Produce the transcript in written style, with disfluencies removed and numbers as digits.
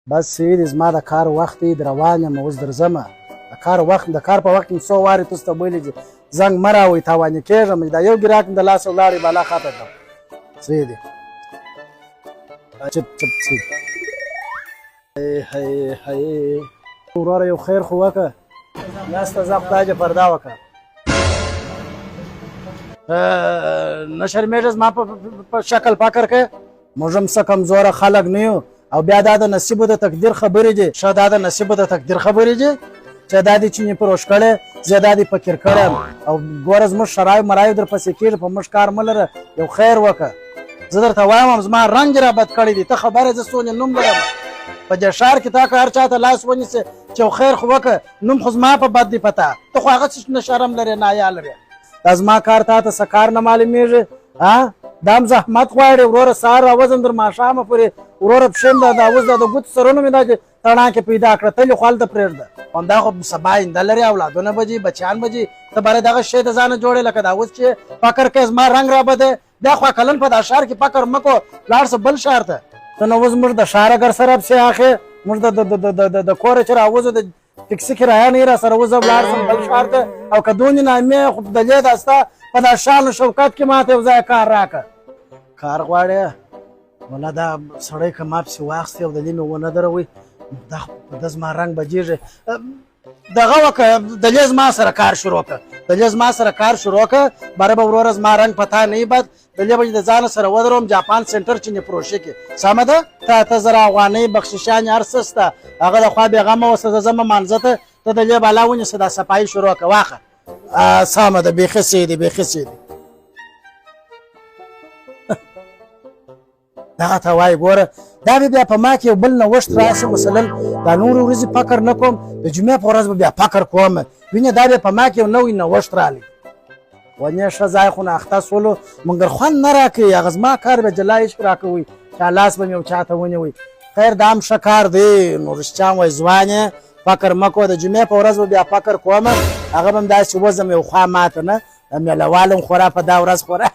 بس صحیح دی، زما د کار وخت دی، روان یم، اوس درځمه. د کار وخت، د کار په وخت کې څو وارې تاسو ته ویلي چې زنګ مه راوئ، تاواني کېږم. دا یو ګراک مې د لاسه ولاړی، بالا خاطر کړم. صحیح دی، چپ چپ صحیح. هی هی وروره، یو خیر خو وکړه، ناسته ځه، خدای دې پرده وکړه. نه شرمېږه زما په شکل فکر کوې؟ موږ هم څه کمزوره خلک نه یو. او بیا دا د نصیب د تقدیر خبرې دي. ښه، دا د نصیب د تقدیر خبرې دي چې دا دې چینې پروش کړی، زه دا دې فکر کړی. او ګوره، زموږ شرایب مرایب در پسې کېږي، په موږ کار مه لره، یو خیر وکړه. زه درته وایم، زما رنګ را بد کړی دی. ته خبره، زه څونې نوم لرم په دې ښار کې. تا که هر چا ته لاس ونیسې چې یو خیر خو وکړه، نوم خو زما په بد دی پتا. ته خو هغه څه نه شرم لرې نه حیا لرې. دا زما کار تا ته څه کار نه معلومیږي؟ ها، دا هم زحمت غواړي وروره. سهار راوځم تر ماښامه پورې وروره، پښې مې دا اوس دا د ګوتو سرونه مې دا چې تڼاکې پیدا کړه، تلې خو هلته پرېږده. همدا خو سبا اینده لرې، اولادونه به دي، بچیان به دي. ته باره دغه شی د ځانه جوړې لکه دا اوس چې فکر کوې زما رنګ را بده. بیا خو کلن په دا ښار کې فکر مه کوه، لاړ شه بل ښار ته. ته نو اوس موږ د ښاره ګر سره پسې اخې، موږ د کوره چې راوځو د ټکسي کرایه نه را سره، وځه ولاړ شم بل ښار ته. او که دونې نامې خو د دې دا ستا په دا شان او شوکت کې ماته یو ځای کار راکړه. کار غواړې؟ ولا دا سړی که ما پسې واخیستې او د دې مې ونه دروئ، دا خو په ده زما رنګ بدېږي. دغه وکړه، د دې زما سره کار شروع کړه، د دې زما سره کار شروع کړه. باره به وروره زما رنګ پتا نه بد، د دې به د ځانه سره ودروم جاپان سنټر چې نه فروشي کې. سمه ده، تا ته زره افغانۍ بخششانې هر څه سته، هغه د خوا بېغمه اوسه. زه ځمه مانځه ته، ته د دې بالا ونیسه، دا صفایي شروع کړه، واخه. سمه ده، بیخي صحیح دی، بیخي صحیح دی. دغه ته وایي ګوره، دا به بیا په ما کې یو بل نوښت راشي. مثلا دا نورې ورځې فکر نه کوم، د جمعې په ورځ به بیا فکر کوم. وینې، دا بیا په ما کې یو نوی نوښت رالی. ونې ښه ځای خو ناخته سولو، مګر خوند نه راکوي. هغه زما کار به جلا هېڅ راکوي، چا لاس به مې یو چاته ونیوي. خیر، دا هم ښه کار دی. نو رښتیا هم وایي، ځوان یې، فکر مه کوه، د جمعې په ورځ به بیا فکر کوم. هغه به هم داسې وځم یو خوا ماته نه د میله والم خورا په دا ورځ خورا.